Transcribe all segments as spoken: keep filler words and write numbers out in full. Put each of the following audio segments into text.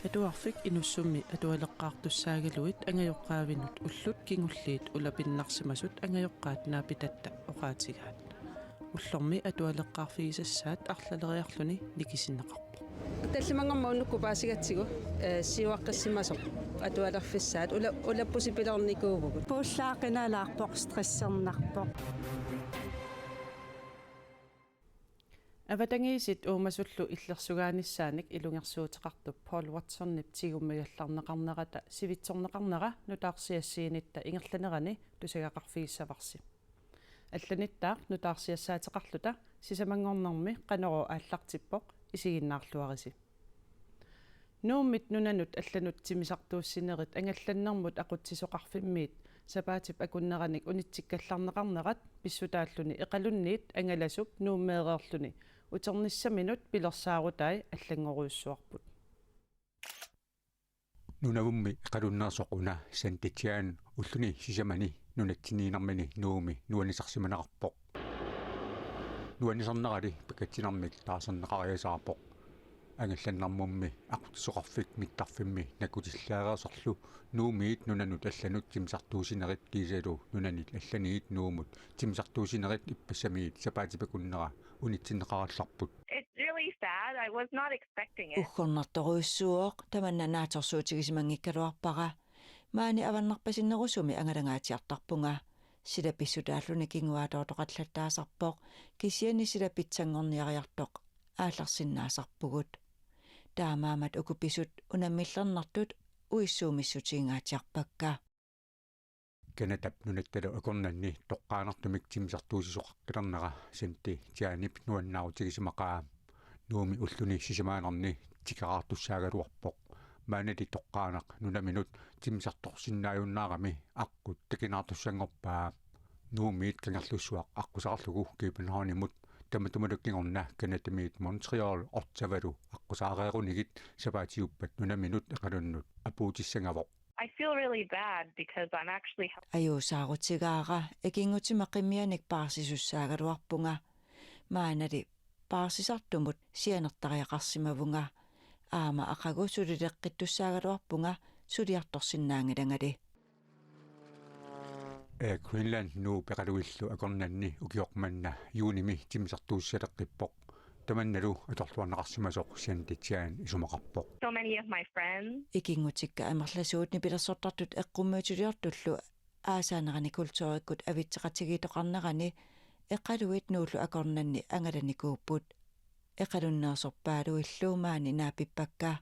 Atuarfik Inussummi atualeqqaartussaagaluit angajoqqaavinut ullut kingulliit ulapinnarsimasut angajoqqaat naapitatta oqaatigaat. Ullormi atualeqqaarfigisassaat arlaleriarluni nikisinneqarpoq. Tallimanngormat unnukkut paasigatsigu, eh, siuaqqissimasoq atualerfissaat ula-, ulappusipilernikuuvugut. Puullaaqinalaarpoq, stressernarpoq. Avatangiisit uumasullu illersugaanissaannik ilungersuuteqartup Paul Watsonip tigummigallarneqarnerata sivitsorneqarnera nutaarsiassiinitta ingerlanerani tusagaqarfigissavarsi. Allanittaaq nutaarsiassaateqarluta sisamanngornermi Qanorooq aallartippoq, isiginnaarluarisi. Nuummit nunanut allanut timmisartuussinerit angallannermut aqutsisoqarfimmiit sapaatip akunneranik unitsikkallarneqarnerat pissutaalluni Eqalunniit angalasup Nuummeereerluni uternissaminut pilersaarutai allanngorujussuarput. Nunavummi Eqalunneersoq una Santi Tian ulluni sisamani nunatsinniinermini Nuummi nuannisarsimaneqarpoq. Nuannisarnerali pakatsinermik taarserneqariasaarpoq. Angallannermummi aqutsisoqarfik mittarfimmi nakkutillaareersorlu Nuummiit nunanut allanut timmisartuussinerit kiisalu nunanit allaniit Nuummut timmisartuussinerit ippassamiit sapaatip akunnera unitsinneqarallarput. It's really sad. I was not expecting it. Uggornartorujussuuvoq, tamanna naatsorsuutigisimanngikkaluarpara. Maani avannarpasinnerusumi angalangaatsiartarpunga. Sila pissutaalluni kinguaattoortoqallattaasarpoq, kisianni sila pitsanngorniariartoq aallarsinnaasarpugut. Taamaammat uku pisut unammillernartut uissuumissutiginngaatsiarpakka. Canadap nunattalu akornanni toqqaannartumik timmisartuussisoqaqqilernera Santi Tianip nuannaarutigisimaqaa. Nuummi ulluni sisamaanerni tikeraartussaagaluarpoq. Maannali toqqaannaq nunaminut timmisartorsinnaajunnaarami aqqut takinaartussanngorpaa. Nuummiit Kangerlussuaq aqqusaarlugu Københavnimut, tamatumalu kingorna Canadamiit Montreal, Ottawaalu aqqusaareerunigit sapaatiuppat nunaminut Eqalunnut apuutissangavoq. I feel really bad because I'm actually help- Ajuusaarutigaara, ikinngutima qimmianik paarsisussaagaluarpunga. Maannali paarsisartumut sianertariaqarsimavunga. Aamma aqagu sulileqqittussaagaluarpunga suliartorsinnaanngilangali. Air Greenland Nuup Eqaluillu akornanni ukioq manna juunimi timmisartuussisaleqqippoq. Tamannalu atorluarneqarsimasoq Santi Tian isumaqarpoq. So many of my friends. Ikinngutikka amerlasuut nipilersortartut eqqummiutiliortullu aasaanerani kulturikkut avitseqatigiittoqarnerani Eqaluit Nuullu akornanni angalanikuupput. Eqalunneersorpaaluillu maani naapippakka.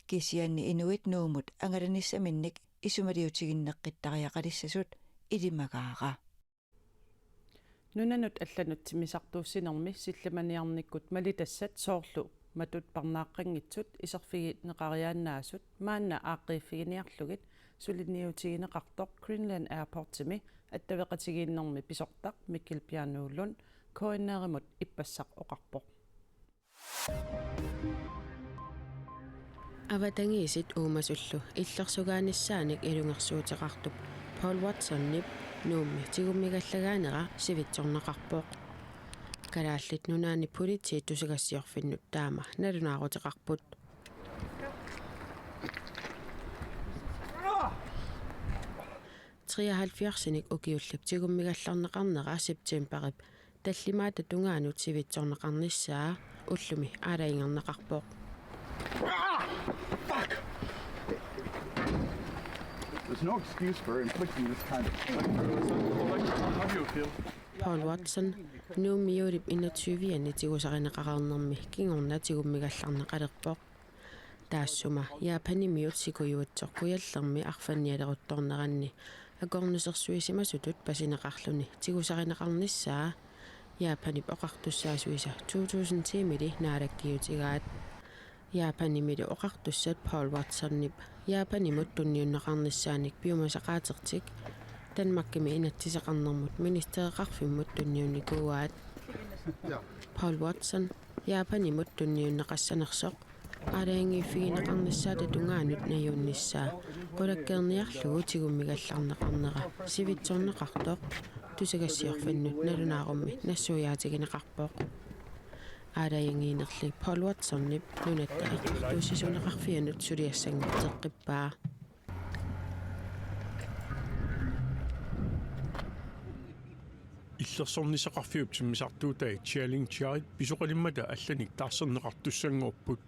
Kisianni inuit Nuummut angalanissaminnik isumaliutiginneqqittariaqalissasut ilimagaara. Nunanut allanut timmisartuussinermi sillimaniarnikkut malitassat soorlu matut parnaaqqanngitsut iserfigineqariaannaasut maanna aaqqiiffiginiarlugit suliniutigineqartoq Greenland Airportsimi attaveqatigiinnermi pisortaq Mikkel Bjarnø Lund K N R-imut ippassaq oqarpoq. Avatangiisit uumasullu illersugaanissaannik ilungersuuteqartup Paul Watsonip Nuummi tigummigallagaanera sivitsorneqarpoq. Kalaallit Nunaanni Politiit tusagassiorfinnut taama nalunaaruteqarput. Treoghalvfjerdsinik ukiullip tigummigallarneqarnera septemberip tallimaata tungaanut sivitsorneqarnissaa ullumi aalajangerneqarpoq. There's no excuse for inflicting this kind of pain. How do you feel? Paul Watson, Nuummi juulip enogtyve-anni tigusarineqareernermi kingorna tigummigallarneqalerpoq. Taassuma Japanimiut sikujuitsoq Kujallermi arfannialeruttorneranni akornusersuisimasutut pasineqarluni tigusarineqarnissaa Japanip oqartussaasuisa to tusind ti-mili naalakkiutigaat. Japanimilu oqartussat Paul Watsonip Japanimut tunniunneqarnissaanik piumasaqaatertik Danmarkimi inatsiseqarnermut ministereqarfimmut tunniunnikuuaat. Paul Watson Japanimut tunniunneqassanersoq aalajangiiffigineqarnissaata tungaanut najuunnissaa qulakkeerniarlugu tigummigallarneqarnera sivitsorneqartoq tusagassiorfinnut nalunaarummi nassuiaatigineqarpoq. Aalajangiinerli Paul Watsonip Nunatta Atortuussisuuneqarfianut suliassanngorteqqippaa. Illersornissaqarfiup timmisartuutai Challenger pisoqalimmata allanik taarserneqartussanngorput.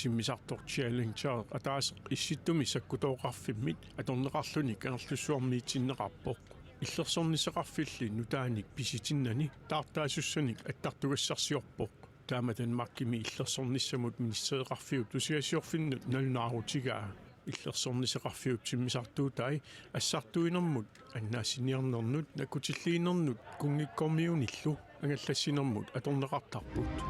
Timmisartoq Challenger ataaseq Issittumi sakkutooqarfimmit atorneqarluni Kangerlussuarmiitinneqarpoq. Illersornissaqarfilli nutaanik pisitinnani taartaasussanik attartugassarsiorpoq. Taama Danmarkimi illersornissamut ministereqarfiup tusagassiorfinnut nalunaarutigaa. Illersornissaqarfiup timmisartuutai assartuinermut, annaassiniarnernut, nakkutilliinernut kunngikkormiunillu angallassinermut atorneqartarput.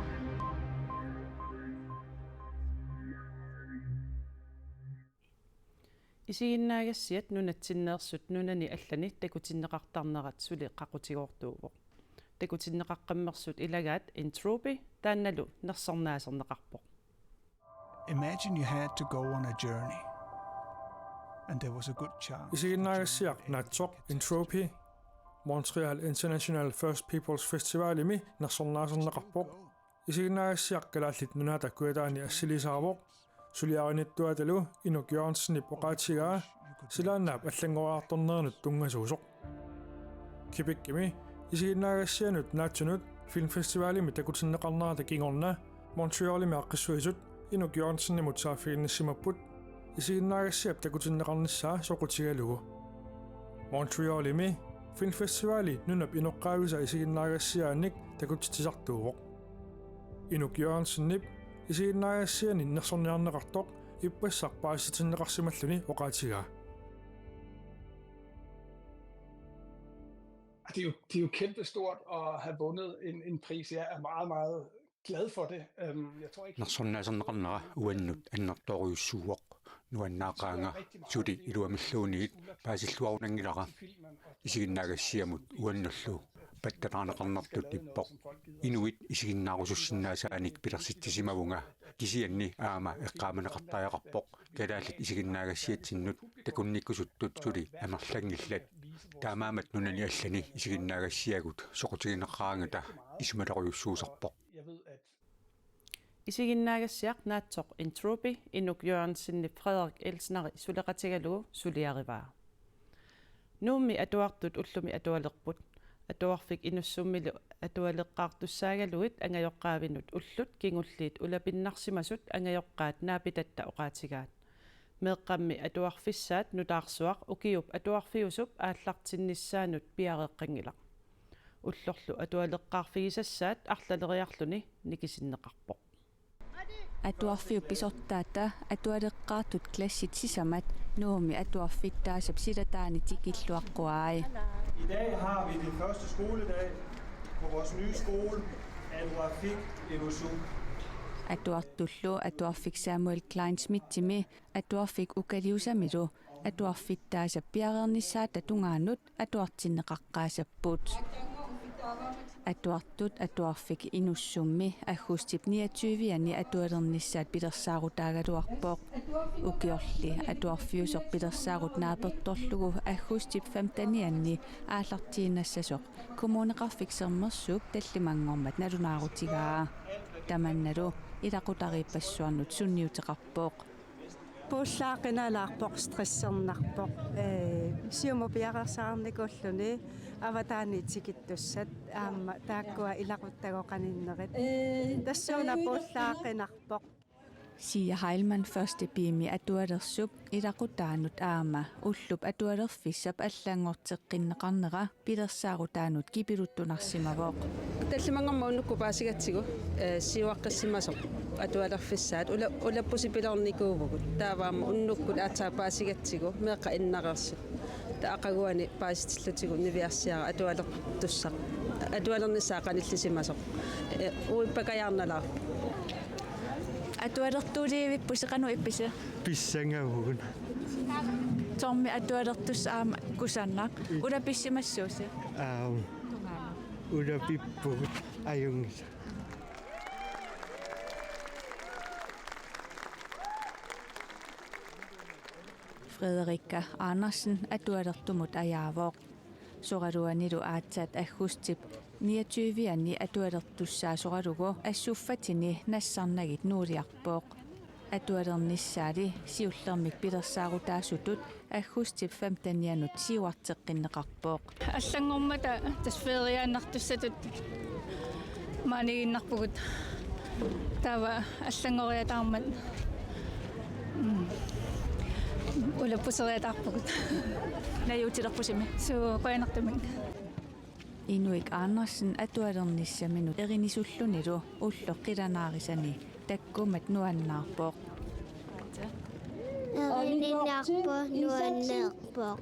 Isiginnaagassiat nunatsinneersut nunani allani takutinneqartarnerat suli qaqutigoortuuvoq. Takutinneqaqqammersut ilagaat Entropy, taannalu nersornaaserneqarpoq. Imagine you had to go on a journey, and there was a good chance. Isiginnaagassiaq naatsoq Entropy Montreal International First Peoples Festivalimi nersornaaserneqarpoq. Isiginnaagassiaq Kalaallit Nunaata kujataani assiliisaavoq. Suliarinittuatalu Inuk Jørgensenip oqaatigaa silaannaap allanngoriartornerinut tunngasuusoq. Quebecimi isiginnaagassianut naatsunut filmfestivalimi takutinneqarnerata kingorna Montrealimi aaqqissuisut Inuk Jørgensenimut saaffiginnissimapput isiginnaagassiap takutinneqarnissaa soqutigalugu. Montrealimi filmfestivali nunap inoqqaavisa isiginnaagassiaannik takutitsisartuuvoq. Inuk Jørgensenip isiginnaagassiani nersorniarneqartoq ippassaq paasitinneqarsimalluni oqaatigaa. Det er jo, det er jo kæmpestort at have vundet en, en pris. Jeg er meget, meget glad for det. Øhm, jeg tror ikke... Nersornaaserneqarnera uannut annertoorujussuuvoq. Nuannaaqaanga, suli iluamilluunniit paasilluarunanngilara. Isiginnaagassiamut uannullu pattanaarneqarnertut ippoq. Inuit isiginnaarusussinnaasaanik pilersitsisimavunga, kisianni aamma eqqaamaneqartariaqarpoq kalaallit isiginnaagassiatsinnut takunnikkusuttut suli amerlanngillat. Taamaammat nunani allani isiginnaagassiagut soqutigineqaraangata isumalerujussuusarpoq. Isiginnaagassiaq naatsoq Entropy Inuk Jørgensenip Frederik Elsneri suleqatigalugu suliarivaa. Nuummi atuartut ullumi atualerput. Atuarfik Inussummilu atualeqqaartussaagaluit angajoqqaavinut ullut kingulliit ulapinnarsimasut angajoqqaat naapitatta oqaatigaat. Meeqqammi atuarfissaat nutaarsuaq ukiup atuarfiusup aallartinnissaanut piareeqqanngilaq. Ullorlu atualeqqaarfigisassaat arlaleriarluni nikisinneqarpoq. Atuarfiup pisortaata atualeqqaartut klassit sisamat Nuummi atuarfittaasap silataani tikilluaqquai. I dag har vi den første skoledag på vores nye skole, Atuarfik Inussuk. Atuartullu atuarfik Samuel Kleinschmidtimi atuarfik Ukaliusamilu atuarfittaasap piareernissaata tungaanut atuartinneqaqqaassapput. Atuartut atuarfik Inussummi aggustip niogtyve-ani atualernissaat pilersaarutaagaluarpoq. Ukiorli atuarfiusoq pilersaarut naapertorlugu aggustip femten-ianni aallartiinnassasoq Kommuneqarfik Sermersuup tallimanngormat nalunaarutigaa. Tamannalu ilaqutariippassuarnut sunniuteqarpoq. Puullaaqinalaarpoq, stressernarpoq. Ee, siumut piareersarnikuulluni avataani tikittussat aamma taakkua ilaquttagut qaninnerit. Tassuuna puullaaqinarpoq. Sia Heilmann første B-mi atualersup ilaqutaanut aamma ullup atualerfissap allanngorteqqinneqarnera pilersaarutaanut kipiluttunarsimavoq. Tallimanngormat unnukkut paasigatsigu, ee, siuaqqissimasoq atualerfissaat ula-, ulappusipilernikuuvugut. Taava aamma unnukkut aatsaat paasigatsigu meeqqat innareersut. Taava aqaguani paasitillutigu niviarsiara atualertussaq. Atualernissaa qanillisimasoq. Ee, uippakajaarnalaarpoq. Atualertuuliivippusi, qanoq ippisi? Pissangavugut. Soormi atualertussaq aamma kusanaq. Ulapissimassuusi? Aam. Ulapippugut, ajunngilaq. Frederikke Andersen atualertumut ajaavoq. Soraluanilu aatsaat aggustip Niogtyve-ani atualertussaasoralugu assuffatini nassarnagit nuuliarpoq. Atualernissaali siullermik pilersaarutaasutut aggustip femtenianut siuarteqqinneqarpoq. Allanngormata tassa feriaannartussatut maaniiginnarpugut. Taava allanngoriataarmat, mm, ulappuseriataarpugut. Najuutilerpusimi. Suu, qujanartumik. Inuik Andersen atualernissaminut erinisullunilu ulloq qilanaarisani takkumat nuannaarpoq. Erinarpoq, nuannerpoq.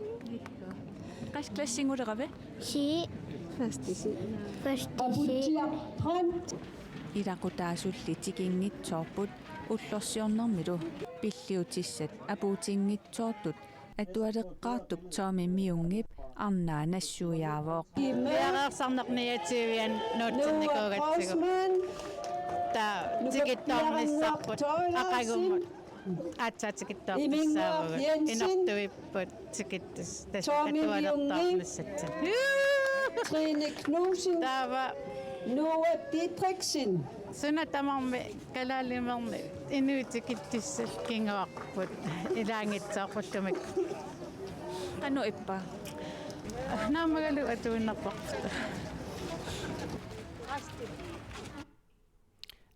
Qassit klassinnguleravit? C. Første C. Første C. Ilaqutaasulli tikinngitsoorput ullorsiornermilu pilliutissat apuutinngitsoortut atualeqqaartup Tommy Myungip arnaa nassuiaavoq. Piareersarneq niogtyve-ani nuutsinnikuugatsigu. Taava tikittoornissarput aqagumut. Aatsaat tikittoortussaavugut. Inortuipput tikittus-, tassa atualertoornissatsinni. Trine Knudsen. Taava Noah Didriksen. Suna tamarmi kalaalimermi inuit tikittussat kinguarput ilaanngitsoorpullumikkut. Qanoq ippa? Naammagalu atuinnarparput.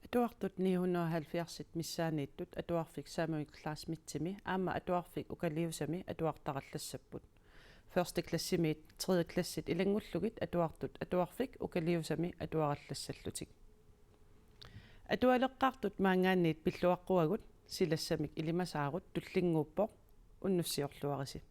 Atuartut ni hundrede og halvfjerds missaanniittut atuarfik Samuel Klaarsmittimi aamma atuarfik Ukaliusami atuartarallassapput. Første klassimiit tredje klassit ilanngullugit atuartut atuarfik Ukaliusami atuarallassallutik. Atualeqqaartut maanngaanniit pilluaqquagut silassamik ilimasaarut tullinnguuppoq, unnussiorluarisi.